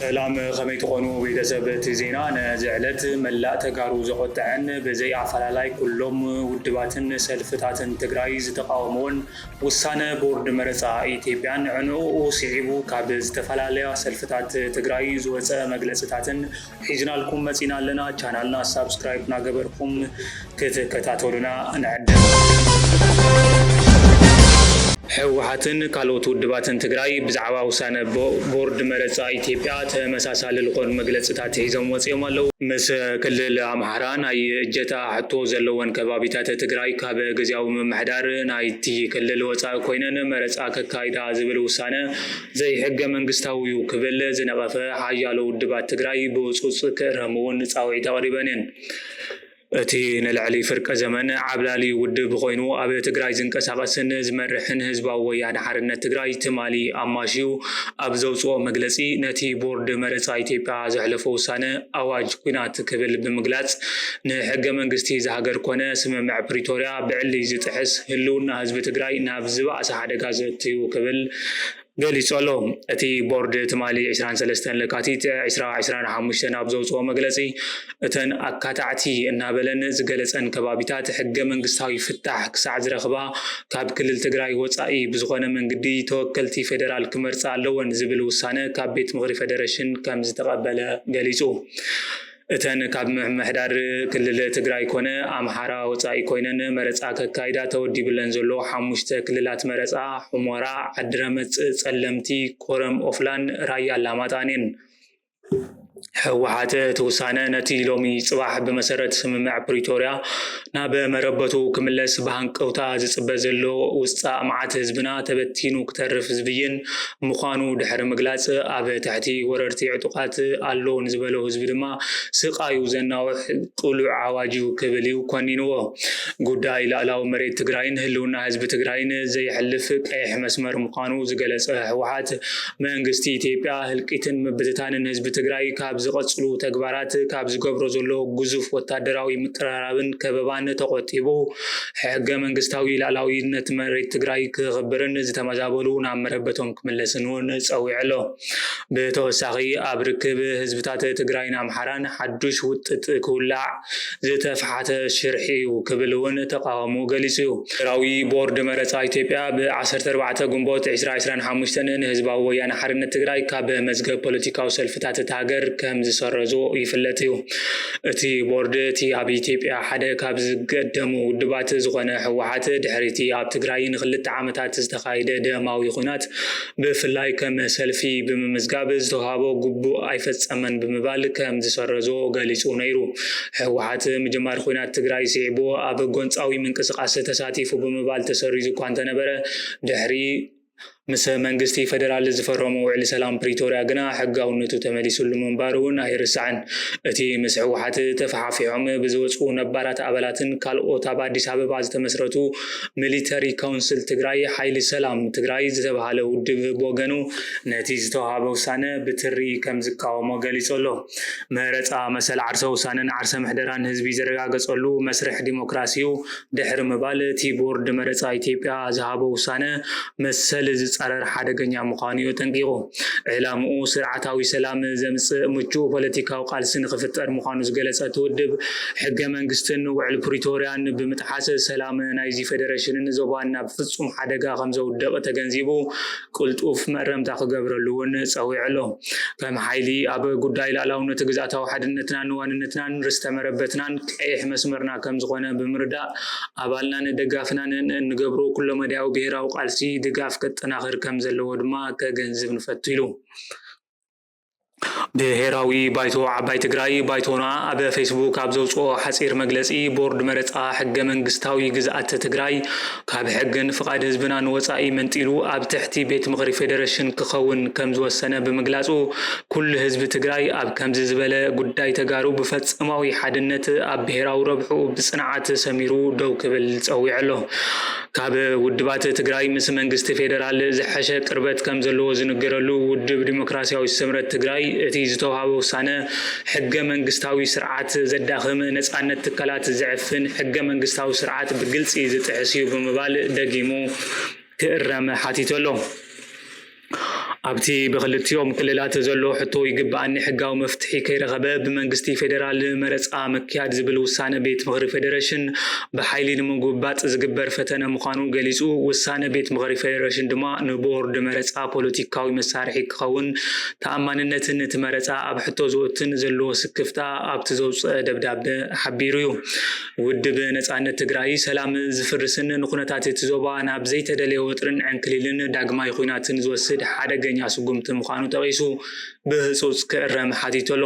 ሰላም፣ ከመይ ትኾኑ ቤተሰብ? እቲ ዜና ነዚ ዕለት መላእ ተጋሩ ዘቖጠዐን ብዘይ ኣፈላላይ ኩሎም ውድባትን ሰልፍታትን ትግራይ ዝተቃወምዎን ውሳነ ቦርድ መረፃ ኢትዮጵያን ዕንኡ ስዒቡ ካብ ዝተፈላለያ ሰልፍታት ትግራይ ዝወፀ መግለፅታትን ሒዝናልኩም መፂና ኣለና። ቻናልና ሳብስክራይብ እናገበርኩም ክትከታተሉና ንዕድም። ህወሓትን ካልኦት ውድባትን ትግራይ ብዛዕባ ውሳነ ቦ-፣ ቦርድ መረፃ ኢትዮጵያ ተመሳሳሊ ዝኾኑ መግለፅታት ሒዞም ወፂኦም ኣለዉ። ምስ ክልል ኣምሓራ ናይ እጀታ ሕቶ ዘለወን ከባቢታት ትግራይ ካብ ግዝያዊ ምምሕዳር ናይቲ ክልል ወፃኢ ኮይነን መረፃ ከካይዳ ዝብል ውሳነ ዘይሕገ መንግስታዊ እዩ ክብል ዝነቐፈ ሓያሎ ውድባት ትግራይ ብህፁፅ ክእረም እውን ፃውዒት ኣቕሪበን እየን። እቲ ንልዕሊ ፍርቂ ዘመን ዓብላሊ ውድብ ኮይኑ ኣብ ትግራይ ዝንቀሳቐስን ዝመርሕን ህዝባዊ ወያነ ሓርነት ትግራይ ትማሊ ኣማሽዩ ኣብ ዘውፅኦ መግለፂ፣ ነቲ ቦርድ መረፃ ኢትዮጵያ ዘሕለፎ ውሳነ ኣዋጅ ኲናት ክብል ብምግላፅ፣ ንሕገ መንግስቲ ዝሃገር ኮነ ስምምዕ ፕሪቶርያ ብዕሊ ዝጥሕስ፣ ህልውና ህዝቢ ትግራይ ናብ ዝበኣሰ ሓደጋ ዘእትዩ ክብል ገሊጹ ኣሎ። እቲ ቦርድ ትማሊ ዕስራን ሰለስተን ለካቲት ዕስራ ዕስራን ሓሙሽተን ኣብ ዘውጽኦ መግለጺ፣ እተን ኣካታዕቲ እናበለን ዝገለጸን ከባቢታት ሕገ መንግስታዊ ፍታሕ ክሳዕ ዝረኽባ፣ ካብ ክልል ትግራይ ወጻኢ ብዝኾነ መንግዲ ተወከልቲ ፌደራል ክመርጻ ኣለወን ዝብል ውሳነ ካብ ቤት ምኽሪ ፌደሬሽን ከም ዝተቐበለ ገሊጹ። እተን ካብ ምምሕዳር ክልል ትግራይ ኮነ ኣምሓራ ወጻኢ ኮይነን መረጻ ከካይዳ ተወዲብለን ዘሎ ሓሙሽተ ክልላት መረጻ፣ ሑመራ፣ ዓዲረመጽ፣ ጸለምቲ፣ ኮረም፣ ኦፍላን ራያ ኣላማጣን እየን። ህወሓት እቲ ውሳነ ነቲ ሎሚ ጽባሕ ብመሰረት ስምምዕ ፕሪቶርያ ናብ መረበቱ ክምለስ ብሃንቀውታ ዝጽበ ዘሎ ውጻእ መዓት ህዝብና ተበቲኑ ክተርፍ ዝብይን ምዃኑ ድሕሪ ምግላጽ፣ ኣብ ትሕቲ ወረርቲ ዕጡቓት ኣሎ ንዝበሎ ህዝቢ ድማ ስቓዩ ዘናውሕ ቅሉዕ ኣዋጅ እዩ ክብል እዩ ኮኒንዎ። ጉዳይ ላዕላዊ መሬት ትግራይን ህልውና ህዝቢ ትግራይን ዘየሕልፍ ቀይሕ መስመር ምዃኑ ዝገለጸ ህወሓት፣ መንግስቲ ኢትዮጵያ ህልቂትን ምብትታንን ህዝቢ ትግራይ ካብ ዝቐጽሉ ተግባራት ካብ ዝገብሮ ዘሎ ግዙፍ ወታደራዊ ምቅርራብን ከበባን ተቖጢቡ፣ ሕገ መንግስታዊ ላዕላዊነት መሬት ትግራይ ክኽብርን ዝተመዛበሉ ናብ መረበቶም ክምለስን እውን ጸዊዑ ኣሎ። ብተወሳኺ፣ ኣብ ርክብ ህዝብታት ትግራይን ኣምሓራን ሓዱሽ ውጥጥ ክውላዕ ዝተፍሓተ ሽርሒ እዩ ክብል እውን ተቃውሞ ገሊጹ እዩ። ብሄራዊ ቦርድ መረጻ ኢትዮጵያ ብ ዓሰርተ ኣርባዕተ ግንቦት ዕስራ ዕስራን ሓሙሽተን ንህዝባዊ ወያነ ሓርነት ትግራይ ካብ መዝገብ ፖለቲካዊ ሰልፍታት እታ ሃገር ከም ዝሰረዞ ይፍለጥ እዩ። እቲ ቦርድ፣ እቲ ኣብ ኢትዮጵያ ሓደ ካብ ዝገደሙ ውድባት ዝኾነ ህወሓት፣ ድሕሪ እቲ ኣብ ትግራይ ንክልተ ዓመታት ዝተኻየደ ደማዊ ኹናት፣ ብፍላይ ከም ሰልፊ ብምምዝጋብ ዝተዋህቦ ግቡእ ኣይፈጸመን ብምባል ከም ዝሰረዞ ገሊጹ ነይሩ። ህወሓት ምጅማር ኹናት ትግራይ ስዒቡ ኣብ ጎንጻዊ ምንቅስቃስ ተሳቲፉ ብምባል ተሰሪዙ እኳ እንተነበረ፣ ድሕሪ ምስ መንግስቲ ፌደራል ዝፈረሞ ውዕሊ ሰላም ፕሪቶርያ ግና ሕጋውነቱ ተመሊሱሉ ምንባሩ እውን ኣይርሳዕን። እቲ ምስ ህወሓት ተፈሓፊሖም ብዝወፁ ነባራት ኣባላትን ካልኦት ኣብ ኣዲስ ኣበባ ዝተመስረቱ ሚሊተሪ ካውንስል ትግራይ፣ ሓይሊ ሰላም ትግራይ ዝተባሃለ ውድብ ብወገኑ፣ ነቲ ዝተዋሃበ ውሳነ ብትሪ ከም ዝቃወሞ ገሊጹ ኣሎ። መረጻ መሰል ዓርሰ ውሳነን ዓርሰ ምሕደራን ህዝቢ ዝረጋገጸሉ መስርሕ ዲሞክራሲ እዩ ድሕሪ ምባል፣ እቲ ቦርድ መረጻ ኢትዮጵያ ዝሃቦ ውሳነ መሰል ዝጻረር ሓደገኛ ምዃኑ እዩ ኣጠንቂቑ። ዕላምኡ ስርዓታዊ ሰላም ዘምጽእ ምቹእ ፖለቲካዊ ቃልሲ ንኽፍጠር ምዃኑ ዝገለጸ እቲ ውድብ፣ ሕገ መንግስትን ውዕል ፕሪቶርያን ብምጥሓስ፣ ሰላም ናይዚ ፌደሬሽንን ዞባን ናብ ፍጹም ሓደጋ ከም ዘውድቕ ተገንዚቡ፣ ቅልጡፍ መእረምታ ክገብረሉ እውን ጸዊዑ ኣሎ። ከም ሓይሊ ኣብ ጉዳይ ላዕላውነት ግዝኣታዊ ሓድነትናን ዋንነትናን ርስተ መረበትናን ቀይሕ መስመርና ከም ዝኾነ ብምርዳእ፣ ኣባልናን ደጋፍናን ን-፣ ንገብሮ ኩለመዳያዊ ብሄራዊ ቃልሲ ድጋፍ ከጠናኽር ከም ዘለዎ ድማ ከገንዝብ ንፈቱ ኢሉ። ብሄራዊ ባይቶ ዓባይ ትግራይ፣ ባይቶና፣ ኣብ ፌስቡክ ኣብ ዘውፅኦ ሓፂር መግለፂ፣ ቦርድ መረፃ ሕገ መንግስታዊ ግዝኣት ትግራይ ካብ ሕግን ፍቓድ ህዝብናን ወፃኢ መንጢሉ ኣብ ትሕቲ ቤት ምኽሪ ፌደሬሽን ክኸውን ከም ዝወሰነ ብምግላፁ፣ ኩሉ ህዝቢ ትግራይ ኣብ ከምዚ ዝበለ ጉዳይ ተጋሩ ብፈፃማዊ ሓድነት ኣብ ብሄራዊ ረብሕኡ ብፅንዓት ሰሚሩ ደው ክብል ፀዊዑ ኣሎ። ካብ ውድባት ትግራይ ምስ መንግስቲ ፌደራል ዝሐሸ ቅርበት ከም ዘለዎ ዝንገረሉ ውድብ ዲሞክራሲያዊ ስምረት ትግራይ፣ እቲ ዝተውሃበ ውሳነ ሕገ መንግስታዊ ስርዓት ዘዳኽም፣ ነፃነት ትካላት ዝዕፍን፣ ሕገ መንግስታዊ ስርዓት ብግልፂ ዝጥሕስ እዩ ብምባል ደጊሙ ክእረም ሓቲቱ ኣሎ። ኣብቲ ብክልቲኦም ክልላት ዘሎ ሕቶ ይግባኣኒ ሕጋዊ መፍትሒ ከይረኸበ ብመንግስቲ ፌደራል መረፃ ምክያድ ዝብል ውሳነ ቤት ምኽሪ ፌደሬሽን ብሓይሊ ንምጉባጥ ዝግበር ፈተነ ምዃኑ ገሊፁ። ውሳነ ቤት ምኽሪ ፌደሬሽን ድማ ንቦርድ መረፃ ፖለቲካዊ መሳርሒ ክኸውን፣ ተኣማንነትን እቲ መረፃ ኣብ ሕቶ ዝእቱን ዘለዎ ስክፍታ ኣብቲ ዘውፅአ ደብዳበ ሓቢሩ እዩ። ውድብ ነፃነት ትግራይ ሰላም ዝፍርስን ንኩነታት እቲ ዞባ ናብ ዘይተደለየ ወጥርን ዕንክሊልን ዳግማይ ኹናትን ዝወስድ ሓደገኛ ስጉምቲ ምዃኑ ጠቒሱ ብህፁፅ ክእረም ሓቲቱ ኣሎ።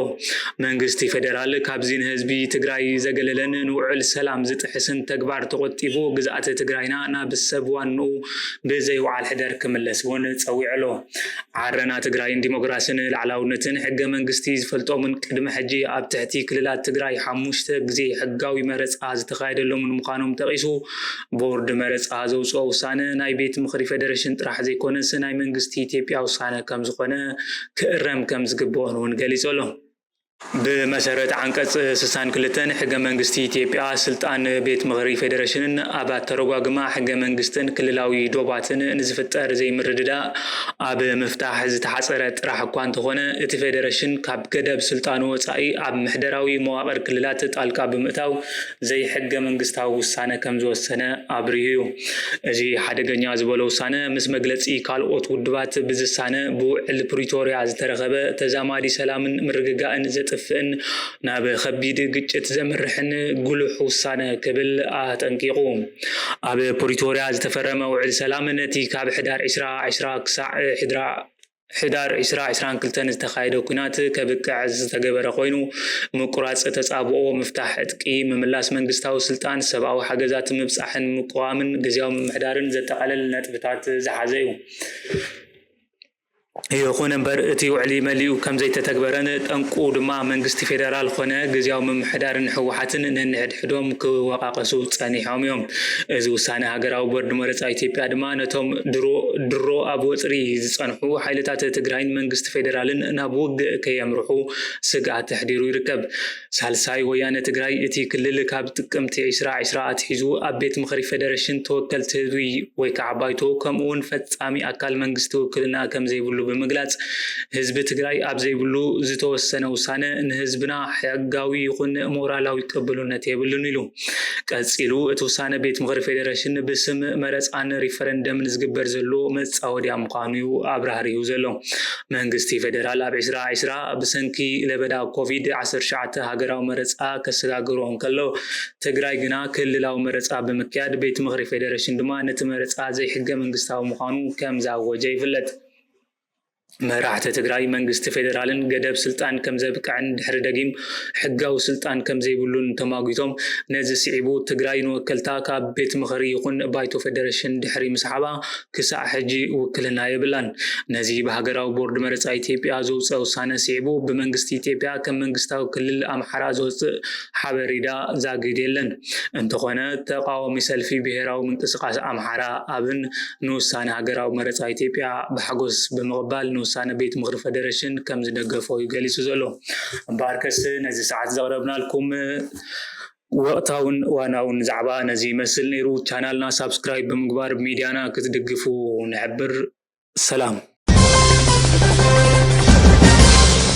መንግስቲ ፌደራል ካብዚ ንህዝቢ ትግራይ ዘገለለን ንውዕል ሰላም ዝጥሕስን ተግባር ተቆጢቡ ግዝኣተ ትግራይና ናብ ሰብ ዋንኡ ብዘይውዓል ሕደር ክምለስ እውን ፀዊዑ ኣሎ። ዓረና ትግራይን ዲሞክራስን ላዕላውነትን ሕገ መንግስቲ ዝፈልጦምን ቅድሚ ሕጂ ኣብ ትሕቲ ክልላት ትግራይ ሓሙሽተ ግዜ ሕጋዊ መረፃ ዝተኻየደሎምን ምዃኖም ጠቒሱ፣ ቦርድ መረፃ ዘውፅኦ ውሳነ ናይ ቤት ምኽሪ ፌደሬሽን ጥራሕ ዘይኮነስ ናይ መንግስቲ ኢትዮጵያ ውሳነ ከምዝኾነ ክእረም ከምዝግብኦን እውን ገሊፁ ኣሎ። ብመሰረት ዓንቀፅ ስሳን ክልተን ሕገ መንግስቲ ኢትዮጵያ ስልጣን ቤት ምኽሪ ፌደሬሽንን ኣብ ኣተረጓግማ ሕገ መንግስትን ክልላዊ ዶባትን ንዝፍጠር ዘይምርድዳእ ኣብ ምፍታሕ ዝተሓፀረ ጥራሕ እኳ እንተኾነ እቲ ፌደሬሽን ካብ ገደብ ስልጣኑ ወፃኢ ኣብ ምሕደራዊ መዋቕር ክልላት ጣልቃ ብምእታው ዘይሕገ መንግስታዊ ውሳነ ከም ዝወሰነ ኣብሪሁ እዩ። እዚ ሓደገኛ ዝበሎ ውሳነ ምስ መግለፂ ካልኦት ውድባት ብዝሳነ ብውዕል ፕሪቶርያ ዝተረኸበ ተዛማዲ ሰላምን ምርግጋእን ዘጥፍእን ናብ ከቢድ ግጭት ዘምርሕን ጉሉሕ ውሳነ ክብል ኣጠንቂቑ። ኣብ ፕሪቶርያ ዝተፈረመ ውዕል ሰላም ነቲ ካብ ሕዳር ዕስራ ዕስራ ክሳዕ ሕድራ ሕዳር ዕስራ ዕስራን ክልተን ዝተኻየደ ኲናት ከብቅዕ ዝተገበረ ኮይኑ ምቁራፅ ተፃብኦ፣ ምፍታሕ ዕጥቂ፣ ምምላስ መንግስታዊ ስልጣን፣ ሰብኣዊ ሓገዛት ምብፃሕን ምቅዋምን ግዝያዊ ምምሕዳርን ዘጠቓለል ነጥብታት ዝሓዘ እዩ። ይኹን እምበር እቲ ውዕሊ መሊኡ ከም ዘይተተግበረን ጠንቁ ድማ መንግስቲ ፌደራል ኾነ ግዝያዊ ምምሕዳርን ህወሓትን ነንሕድሕዶም ክወቃቀሱ ፀኒሖም እዮም። እዚ ውሳነ ሃገራዊ ቦርድ መረፃ ኢትዮጵያ ድማ ነቶም ድሮ ድሮ ኣብ ወፅሪ ዝፀንሑ ሓይልታት ትግራይን መንግስቲ ፌደራልን ናብ ውግእ ከየምርሑ ስግኣት ኣሕዲሩ ይርከብ። ሳልሳይ ወያነ ትግራይ እቲ ክልል ካብ ጥቅምቲ ዕስራ ዕስራ ኣትሒዙ ኣብ ቤት ምኽሪ ፌደሬሽን ተወከልቲ ህዝቢ ወይ ከዓ ባይቶ ከምኡ እውን ፈፃሚ ኣካል መንግስቲ ውክልና ከም ዘይብሉ ብምግላፅ ህዝቢ ትግራይ ኣብ ዘይብሉ ዝተወሰነ ውሳነ ንህዝብና ሕጋዊ ይኹን ሞራላዊ ቅብሉነት የብሉን ኢሉ። ቀፂሉ እቲ ውሳነ ቤት ምኽሪ ፌደሬሽን ብስም መረፃን ሪፈረንደምን ዝግበር ዘሎ መፃወድያ ምዃኑ እዩ ኣብራህሪሁ ዘሎ። መንግስቲ ፌደራል ኣብ ዕስራ ዕስራ ብሰንኪ ለበዳ ኮቪድ ዓሰርተ ትሽዓተ ሃገራዊ መረፃ ከሰጋግሮ እንከሎ ትግራይ ግና ክልላዊ መረፃ ብምክያድ ቤት ምኽሪ ፌደሬሽን ድማ ነቲ መረፃ ዘይሕገ መንግስታዊ ምዃኑ ከም ዝኣወጀ ይፍለጥ። መራሕቲ ትግራይ መንግስቲ ፌደራልን ገደብ ስልጣን ከም ዘብቅዕን ድሕሪ ደጊም ሕጋዊ ስልጣን ከም ዘይብሉን ተማጒቶም ነዚ ስዒቡ ትግራይ ንወከልታ ካብ ቤት ምኽሪ ይኹን ባይቶ ፌደሬሽን ድሕሪ ምስሓባ ክሳዕ ሕጂ ውክልና የብላን። ነዚ ብሃገራዊ ቦርድ መረፃ ኢትዮጵያ ዝውፀ ውሳነ ስዒቡ ብመንግስቲ ኢትዮጵያ ከም መንግስታዊ ክልል ኣምሓራ ዝወፅእ ሓበሪዳ ዛጊድ የለን። እንተኾነ ተቃዋሚ ሰልፊ ብሄራዊ ምንቅስቃስ ኣምሓራ ኣብን ንውሳነ ሃገራዊ መረፃ ኢትዮጵያ ብሓጎስ ብምቕባል ንውሳነ ቤት ምኽሪ ፌደሬሽን ከም ዝደገፎ እዩ ገሊፁ ዘሎ። እምበኣርከስ ነዚ ሰዓት ዘቕረብናልኩም ወቕታውን እዋናውን ዛዕባ ነዚ ይመስል ነይሩ። ቻናልና ሳብስክራይብ ብምግባር ሚድያና ክትድግፉ ንሕብር። ሰላም።